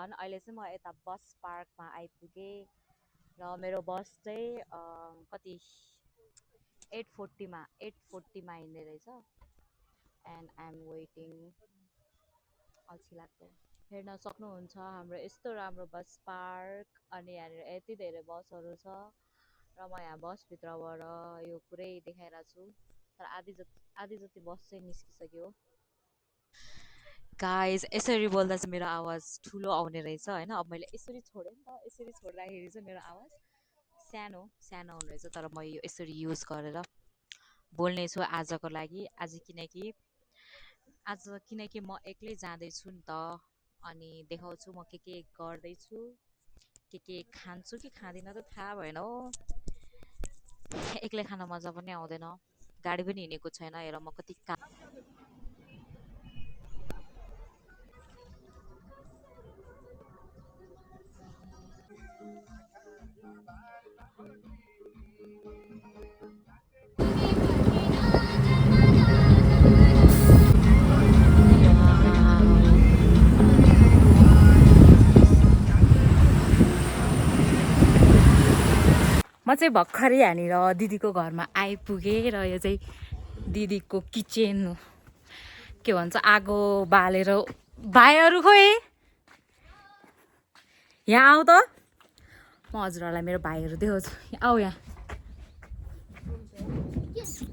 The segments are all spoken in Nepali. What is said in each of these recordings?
एभ्रिवान अहिले चाहिँ म यता बस पार्कमा आइपुगेँ र मेरो बस चाहिँ कति 8:40मा हिँड्ने रहेछ एन्ड आई एम वेटिङ अल्छी लाग्दो हेर्न सक्नुहुन्छ हाम्रो यस्तो राम्रो बस पार्क अनि यहाँनिर यति धेरै बसहरू छ र म यहाँ बसभित्रबाट यो पुरै देखाइरहेको छु तर आधी जति बस चाहिँ निस्किसक्यो गाइज यसरी बोल्दा चाहिँ मेरो आवाज ठुलो आउने रहेछ होइन अब मैले यसरी छोडेँ नि त यसरी छोड्दाखेरि चाहिँ मेरो आवाज सानो हुने रहेछ तर म यो यसरी युज गरेर बोल्नेछु आजको लागि आज किनकि म एक्लै जाँदैछु नि त अनि देखाउँछु म के गर्दैछु के खान्छु कि खाँदिनँ त थाहा भएन हो एक्लै खान मजा पनि आउँदैन गाडी पनि हिँडेको छैन हेर म कति म चाहिँ भर्खरै यहाँनिर दिदीको घरमा आइपुगेँ र यो चाहिँ दिदीको किचन के भन्छ आगो बालेर भाइहरू खोइ यहाँ आऊ त म हजुरहरूलाई मेरो भाइहरू देखाउँछु आऊ यहाँ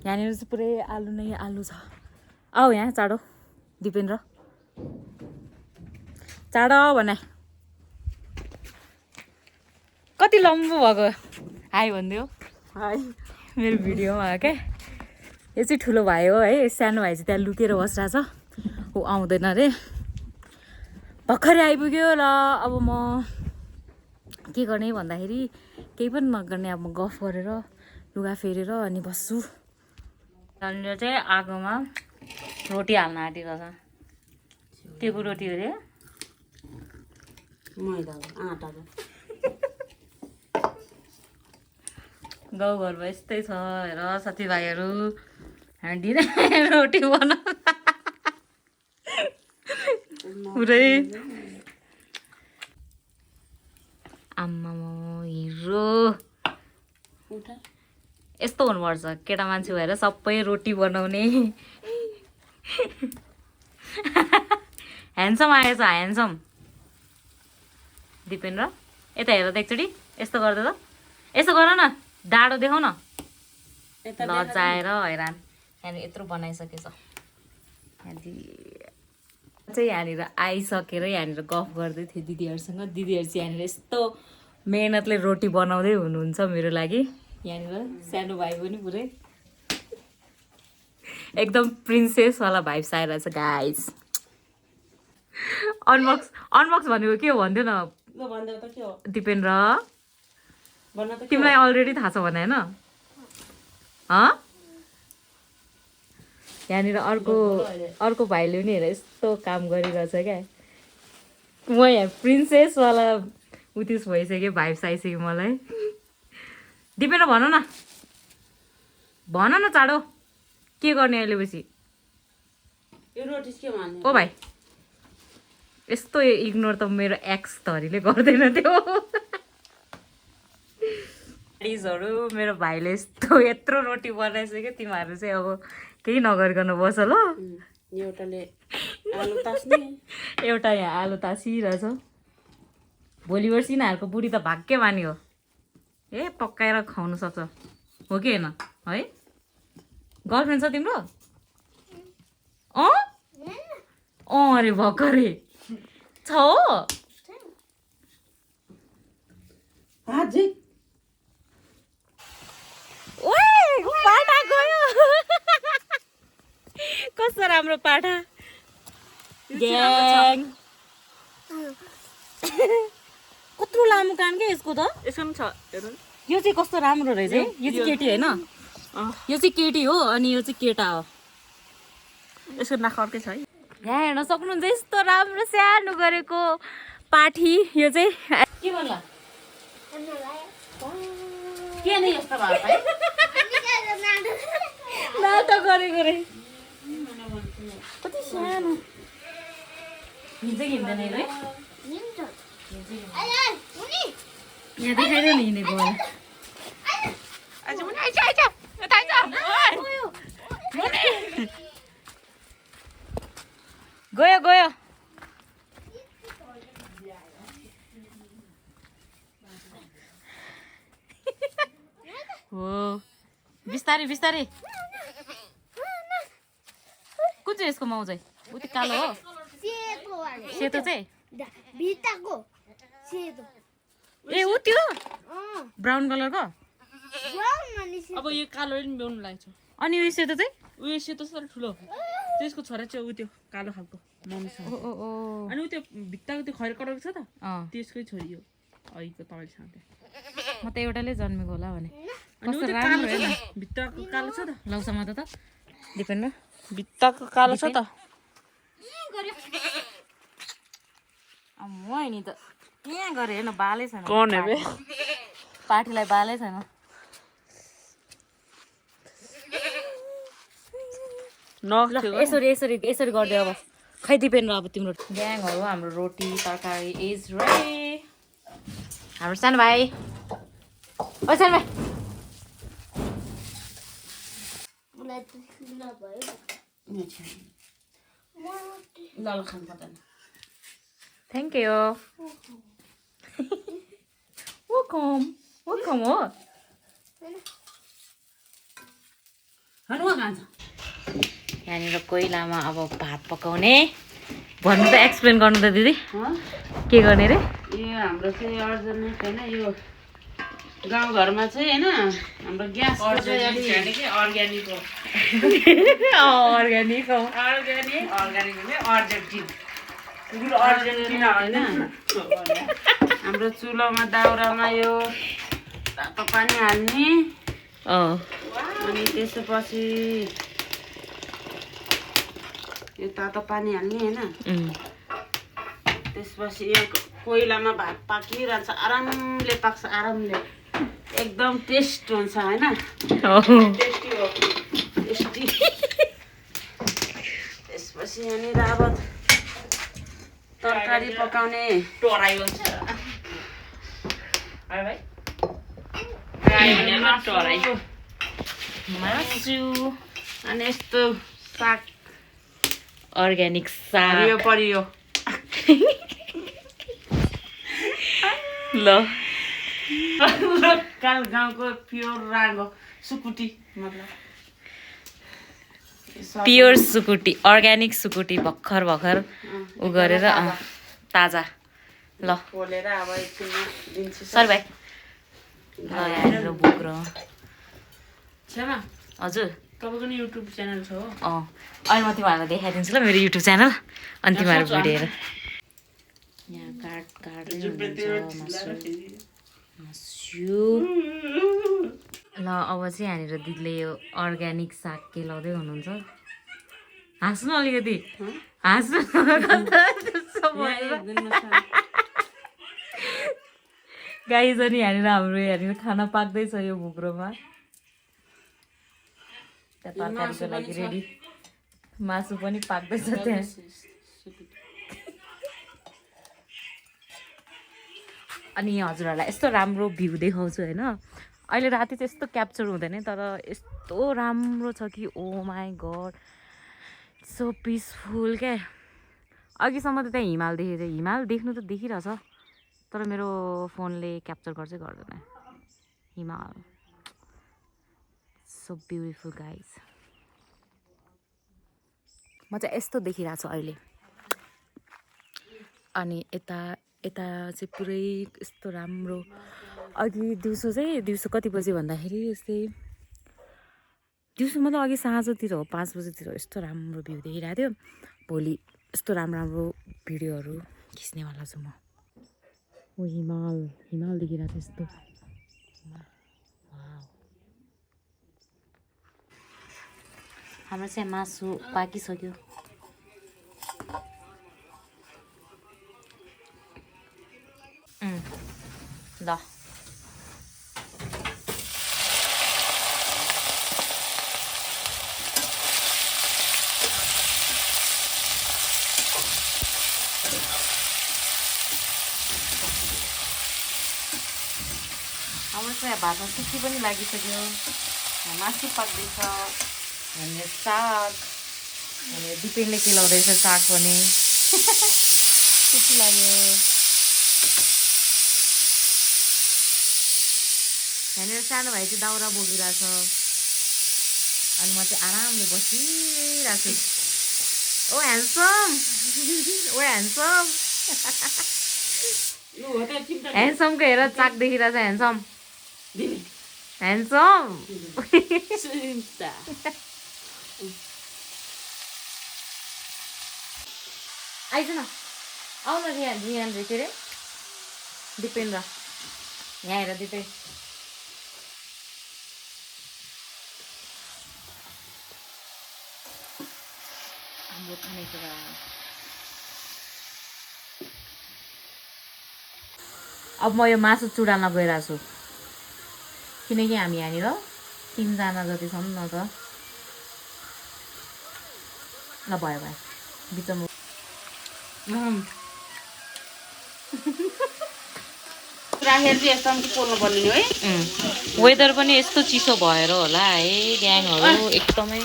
यहाँनिर चाहिँ पुरै आलु नै आलु छ आऊ यहाँ चाँडो दिपेन्द्र चाँडो भने कति लम्बो भएको हाई भनिदियो हाई मेरो भिडियोमा हो क्या यो चाहिँ ठुलो भाइ हो है सानो भाइ चाहिँ त्यहाँ लुकेर बसिरहेछ ऊ आउँदैन अरे भर्खरै आइपुग्यो र अब म के गर्ने भन्दाखेरि केही पनि नगर्ने अब म गफ गरेर लुगा फेरेर अनि बस्छु त्यहाँनिर चाहिँ आगोमा रोटी हाल्न आँटिरहेछ के को रोटी हो अरे आँटाको गाउँघरमा यस्तै छ हेर साथीभाइहरू हाँडी रोटी बनाउँछ पुरै आम्मा हिरो यस्तो हुनुपर्छ केटा मान्छे भएर सबै रोटी बनाउने ह्यान्डसम आएछ ह्यान्डसम दिपेन्द्र यता हेर त एकचोटि यस्तो गर्दा त यसो गर न डाँडो देखाउ न लजाएर हैरान यहाँनिर यत्रो बनाइसकेछ चाहिँ यहाँनिर आइसकेर यहाँनिर गफ गर्दै थिएँ दिदीहरूसँग दिदीहरू चाहिँ यहाँनिर यस्तो मेहनतले रोटी बनाउँदै हुनुहुन्छ मेरो लागि यहाँनिर सानो भाइ पनि पुरै एकदम प्रिन्सेसवाला भाइब्स आइरहेछ गाइज अनबक्स भनेको के हो भनिदियो न दिपेन्द्र तिमीलाई अलरेडी थाहा छ भने होइन यहाँनिर अर्को भाइले पनि हेर यस्तो काम गरिरहेछ क्या म यहाँ प्रिन्सेसवाला उतिस भइसक्यो भाइब्स आइसक्यो मलाई दिपेन्द्र भन न चाँडो के गर्ने अहिले पछि ओ भाइ यस्तो इग्नोर त मेरो एक्स धरीले गर्दैन थियो मेरो भाइले यत्रो रोटी बनाइसक्यो तिमीहरू चाहिँ अब केही नगरिकन बस ल एउटा यहाँ आलु तासिरहेछ भोलि पर्सि यिनीहरूको बुढी त भाग्यमानी हो ए पकाएर खुवाउनु सक्छ हो कि होइन है गर्लफ्रेन्ड छ तिम्रो अरे भर्खरै छ हो पाठा गयो कस्तो राम्रो पाठा कत्रो लामो कान क्या यसको त यसको पनि छ यो चाहिँ कस्तो राम्रो रहेछ है यो चाहिँ केटी होइन यो चाहिँ केटी हो अनि यो चाहिँ केटा हो यसको नाक अर्कै छ है यहाँ हेर्न सक्नुहुन्छ यस्तो राम्रो सानो गरेको पाठी यो चाहिँ के भन्ला के नै यस्तो भएको है नाटक गरेको रे कति सानो हिँड्दै हिँड्दैन है यहाँ देखाइदियो नि हिँडेको होला गयो गयो हो बिस्तारै बिस्तारै कुन चाहिँ यसको माउ चाहिँ उति कालो हो सेतो चाहिँ ए ऊ त्यो ब्राउन कलरको अब यो कालो पनि ब्याउनु लाग्छ अनि यो सेतो चाहिँ उयो सेतो छ तर ठुलो त्यसको छोरा चाहिँ उ त्यो कालो खालको मम्मीसँग अनि उ त्यो भित्ताको त्यो खैर कलरको छ त त्यसकै छोरी हो अहिलेको तपाईँसँग म त एउटाले जन्मेको होला भने अनि उ त्यो कालो छ त भित्ताको कालो छ त लौसामा त दिपेन्द्र भित्ताको कालो छ त म नि त यहाँ गरे हेर्न बालै छैन कौन है बे पार्टीलाई बालै छैन यसरी यसरी यसरी गरिदियो अब खै दिपेन्द्र अब तिम्रो ग्याङहरू हाम्रो रोटी तरकारी इज रेडी हाम्रो सानो भाइ ओ सानो भाइ थ्याङ्क यू वेलकम वेलकम हो यहाँनिर कोइलामा अब भात पकाउने भन्नु त एक्सप्लेन गर्नु त दिदी के गर्ने रे यो हाम्रो चाहिँ अर्जेनिक होइन यो गाउँघरमा चाहिँ होइन हाम्रो ग्यास अर्ग्यानिक अर्ग्यानिक हो अर्ग्यानिक अर्जेन्टिना होइन हाम्रो चुलोमा दाउरामा यो तातो पानी हाल्ने अनि त्यसपछि यो तातो पानी हाल्ने होइन त्यसपछि यहाँ कोइलामा भात पाकिरहन्छ आरामले पाक्छ आरामले एकदम टेस्ट हुन्छ होइन टेस्टी हो टेस्टी त्यसपछि यहाँनिर अब तरकारी पकाउने टराई हुन्छ मासु अनि यस्तो साग अर्ग्यानिक साग हरियो परियो ल लोकल गाउँको प्योर रागो सुकुटी मतलब प्योर सुकुटी अर्ग्यानिक सुकुटी भर्खर भर्खर उ गरेर ताजा ल पोलेर अब एकछिनमा दिन्छु सर भाइ ल यहाँनिर बोक्र छेमा हजुर तपाईँको नि युट्युब च्यानल छ हो अहिले म तिमीहरूलाई देखाइदिन्छु ल मेरो युट्युब च्यानल अनि तिमीहरू भिडियो हेर यहाँ काट्दै मासु ल अब चाहिँ यहाँनिर दिदीले यो अर्ग्यानिक साग केलाउँदै हुनुहुन्छ हाँस्नु अलिकति हाँस्नु गाइज अनि यहाँनिर हाम्रो यहाँनिर खाना पाक्दैछ यो भुग्रोमा त्यहाँ तरकारीको लागि रेडी मासु पनि पाक्दैछ त्यहाँ अनि हजुरहरूलाई यस्तो राम्रो भ्यू देखाउँछु होइन अहिले राति चाहिँ यस्तो क्याप्चर हुँदैन तर यस्तो राम्रो छ कि ओ माई गड सो पिसफुल क्या अघिसम्म त त्यहाँ हिमाल देखेको थियो हिमाल देख्नु त देखिरहेछ तर मेरो फोनले क्याप्चर गर्छै गर्दैन हिमाल सो ब्युटिफुल गाइज म चाहिँ यस्तो देखिरहेको छु अहिले अनि यता यता चाहिँ पुरै यस्तो राम्रो अघि दिउँसो कति बजे भन्दाखेरि यस्तै दिउँसो मतलब अघि साँझतिर हो 5 बजेतिर यस्तो राम्रो भ्यू देखिरहेको थियो भोलि यस्तो राम्रो राम्रो भिडियोहरू खिच्नेवाला छु म ओ हिमाल हिमाल देखिरहेको थियो यस्तो हाम्रो चाहिँ मासु पाकिसक्यो ल यहाँ भातमा सिटी पनि लागिसक्यो यहाँ मासु पाक्दैछ अनि साग अनि दिपेनले केलाउँदैछ साग पनि सिटी लाग्यो यहाँनिर सानो भाइ चाहिँ दाउरा बोकिरहेछ अनि म चाहिँ आरामले बसिरहेको छु ओ ह्यान्डसम ओ ह्यान्डसम ह्यान्डसमको हेर चाक देखिरहेछ ह्यान्डसम ह्यान्डसम आइज न आउ न रियान के अरे दिपेन्द्र यहाँ हेर दिपे अब म यो मासु चुडाल्न गइरहेको छु किनकि हामी यहाँनिर 3 जना जति छौँ न त ल भयो बिचमा राखेर चाहिँ यस्तो पोल्नु पर्ने नि है वेदर पनि यस्तो चिसो भएर होला है ग्याङहरू एकदमै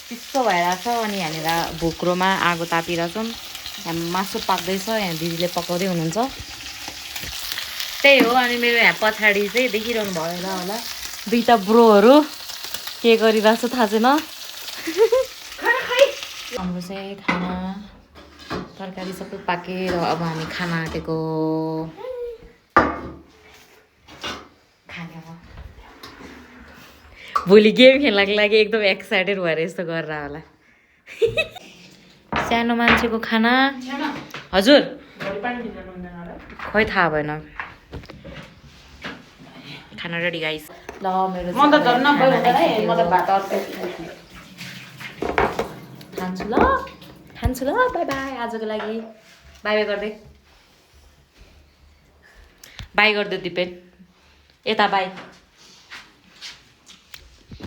चिसो भइरहेछ अनि यहाँनिर भुक्रोमा आगो तापिरहेछौँ यहाँ मासु पाक्दैछ यहाँ दिदीले पकाउँदै हुनुहुन्छ त्यही हो अनि मेरो यहाँ पछाडि चाहिँ देखिरहनु भयो होला दुईटा ब्रोहरू के गरिरहेछ थाहा छैन हाम्रो चाहिँ खाना तरकारी सबै पाकेर अब हामी खाना आँटेको खाने भोलि गेम खेल्नको लागि एकदम एक्साइटेड भएर यस्तो गरेर होला सानो मान्छेको खाना हजुर खै थाहा भएन खाना रेडी गाइस ल मेरो खान्छु ल बाई बाई आजको लागि बाई बाई गरिदियो दिपेन यता बाई